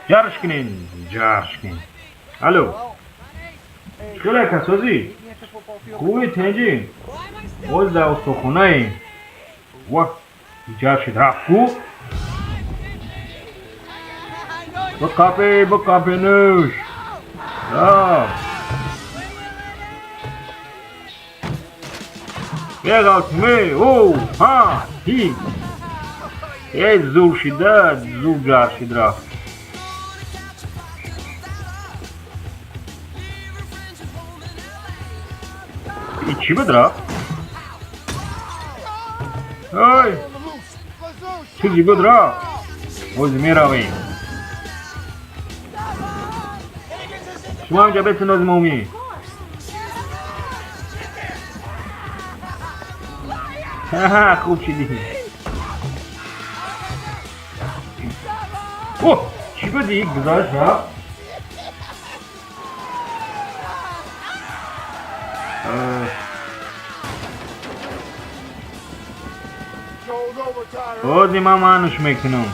Ҷарш кунен, ҷарш кунен. Алло, хеле касозӣ хуби, тенҷи боз дар устохонаем. Ва ҷар шид, рафт ку. Биқапе, биқапенуш, рафт. Беғалтиме о ҳа ҳи э зур шида, зур ҷар шид, рафт. И чӣ буд, рафт? Ой, чизи буд, рафт. Ози меравем. Шумо ҳамҷа бесинози момӣ. Хуб шидӣ. О, чӣ буди, гузашт, рафт. Ози ман мануш мекунам.